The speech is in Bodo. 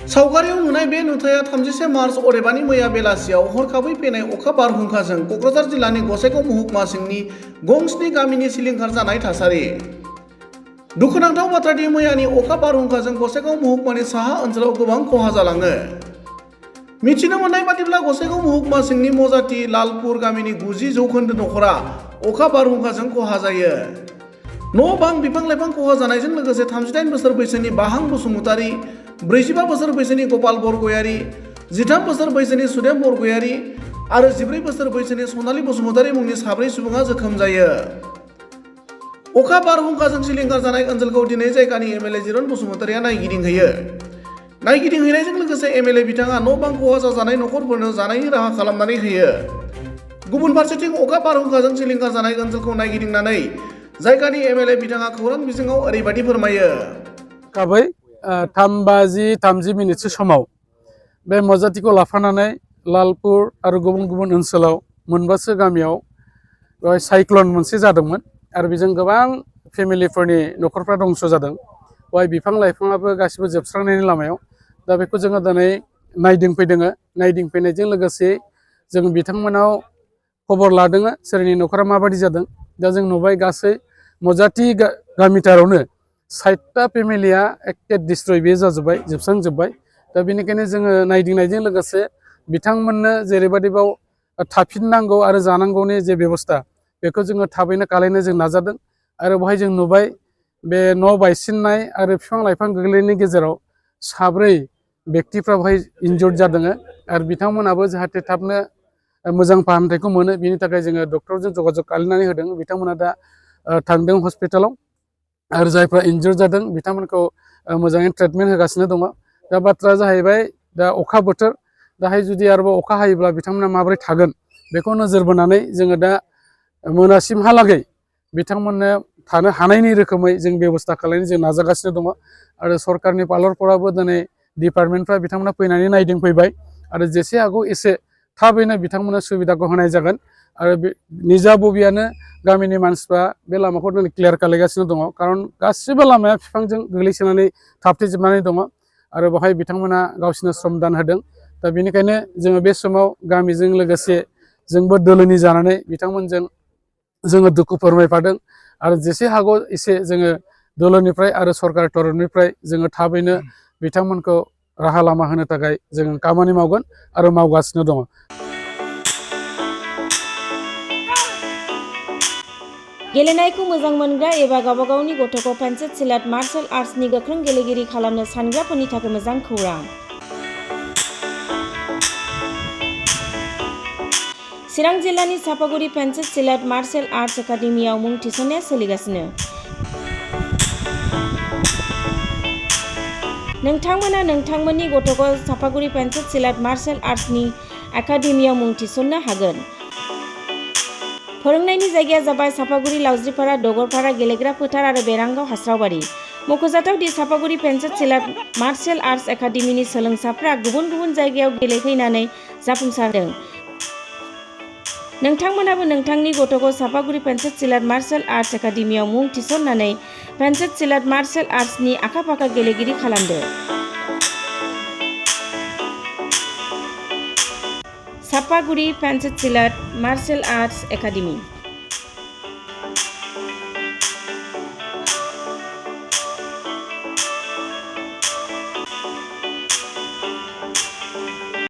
सावगारियाव नुनाय बे नुथाया 31 मार्च अदेबानि मैया बेलासियाव हरखाबै फैनाय अखा बारहुंखाजों क'क्राझार जिल्लानि गसाइगाव महकुमा सिंनि गंस्नि गामिनि सिलिंखार जानाय थासारि। दुखुनांथाव बाथ्रादि मैयानि अखा बारहुंखाजों गसाइगाव महकुमानि साहा ओनसोलाव गोबां खहा जालाङो। मिथिनो मोननाय बादिब्ला गसाइगाव महकुमा सिंनि मजाति लालपुर गामिनि 90% नखरा अखा बारहुंखाजों खहा जायो। न' बां बिफां लाइफां खहा जानायजों लोगोसे 38 बोसोर बैसोनि बाहां बसुमतारी, 45 बोसोर बैसोनि गपाल बरगयारी, 13 बोसोर बैसोनि सुदेम बरगयारी आरो 14 बोसोर बैसोनि सनालि बसुमतारी मुंनि साब्रै सुबुङा जोखोम जायो। अखा बारहुंखाजों सिलिंखार जानाय ओनसोलखौ दिनै जायगानि एमएलए जिरन बसुमतारीया नायगिदिंहैयो। नायगिदिंहैनायजों लोगोसे एमएलए बिथाङा न' बां खहा जाजानाय नखरफोरनो जानायनि राहा खालामनानै होयो। गुबुन फारसेथिं अखा बारहुंखाजों सिलिंखार जानाय ओनसोलखौ नायगिदिंनानै जायगानि एमएलए बिथाङा खौरां बिजोङाव ओरैबायदि फोरमायो। काबै 3:30 मिनिटसो समाव बे मजातिखौ लाफानानै लालपुर आरो गुबुन गुबुन ओनसोलाव मोनबासो गामियाव बेवहाय साइक्ल'न मोनसे जादोंमोन आरो बेजों गोबां फेमिलिफोरनि नखरफ्रा दंस जादों। बेवहाय बिफां लाइफाङाबो गासिबो जोबस्रांनायनि लामायाव। दा बेखौ जोङो दिनै नायदिंफैदों। नायदिंफैनायजों लोगोसे जों बिथांमोनाव खबर लादों सोरनि नखरा माबायदि जादों। दा जों नुबाय गासै मजाति गामिटारावनो 60टा फेमिलिया एके डिस्ट्रय बे जाजोब्बाय, जोबस्रांजोब्बाय। दा बेनिखायनो जोङो नायदिंनायजों लोगोसे बिथांमोननो जेरैबायदि बाव थाफिननांगौ आरो जानांगौनि जे बेबस्था बेखौ जोङो थाबैनो खालामनो जों नाजादों। आरो बेवहाय जों नुबाय बे न' बायसिननाय आरो बिफां लाइफां गोग्लैनायनि गेजेराव साब्रै बेक्तिफ्रा बेवहाय इनजुर्ड जादों आरो बिथांमोनाबो जाहाथे थाबनो मोजां फाहामथायखौ मोनो बेनि थाखाय जोङो डक्टरजों जगाजग खालामनानै होदों। बिथांमोना दा थांदों हस्पिटालाव आरो जायफ्रा इनजुर्ड जादों बिथांमोनखौ मोजाङै ट्रिटमेन्ट होगासिनो दङ। दा बाथ्राया जाहैबाय दा अखा बोथोर, दाहाय जुदि आरोबाव अखा हायोब्ला बिथांमोना माबोरै थागोन बेखौ नोजोर बोनानै जोङो दा मोनासिमहालागै बिथांमोननो थानो हानायनि रोखोमै जों बेबस्था खालामनो जों नाजागासिनो दङ। आरो सरकारनि पार्लारफोराबो दिनै डिपार्टमेन्टफ्रा बिथांमोना फैनानै नायदिंफैबाय आरो जेसे हागौ एसे थाबैनो बिथांमोननो सुबिदाखौ होनाय जागोन। आरो बे निजा बबियानो गामिनि मानसिफ्रा बे लामाखौ दिनै क्लियार खालामगासिनो दङ। खारन गासिबो लामाया बिफांजों गोग्लैसोनानै थाबथेजोबनानै दङ आरो बेवहाय बिथांमोना गावसोरनो श्रमदान होदों। दा बेनिखायनो जोङो बे समाव गामिजों लोगोसे जोंबो दोलोनि जानानै बिथांमोनजों जोङो दुखु फोरमायफादों आरो जेसे हागौ एसे जोङो दोलोनिफ्राय आरो सरकार तरफनिफ्राय जोङो थाबैनो बिथांमोनखौ राहा लामा होनो थाखाय जोङो खामानि मावगोन आरो मावगासिनो दङ। गेलेनायखौ मोजां मोनग्रा एबा गावबा गावनि गथ'खौ पेन्सिल सिलाट मार्शेल आर्ट्सनि गोख्रों गेलेगिरि खालामनो सानग्राफोरनि थाखाय मोजां खौरां। चिरां जिल्लानि चापागुरि पेन्सिल सिलाट मार्शेल आर्ट्स एकाडेमियाव मुं थिसननाया सोलिगासिनो। नोंथांमोना नोंथांमोननि गथ'खौ चापागुरि पेन्सिल सिलाट मार्शेल आर्ट्सनि एकाडेमियाव मुं थिसननो हागोन। फोरोंनायनि जायगाया जाबाय चापागुरि लावज्रिपारा दगरपारा गेलेग्रा फोथार आरो बेरांगाव हास्रावबारि। मख'जाथाव दि चापागुरि पेन्सिल सिलाट मार्शेल आर्ट्स एकाडेमिनि सोलोंसाफ्रा गुबुन गुबुन जायगायाव गेलेहैनानै जाफुंसारदों। नोंथांमोनाबो नोंथांनि गथ'खौ चापागुरि पेन्सिल सिलाट मार्शेल आर्ट्स एकाडेमियाव मुं थिसननानै पेन्सिल सिलाट मार्शेल आर्ट्सनि आखा फाखा गेलेगिरि खालामदो। चापागुरि पेन्सिल सिलाट मार्शेल आर्ट्स एकाडेमि।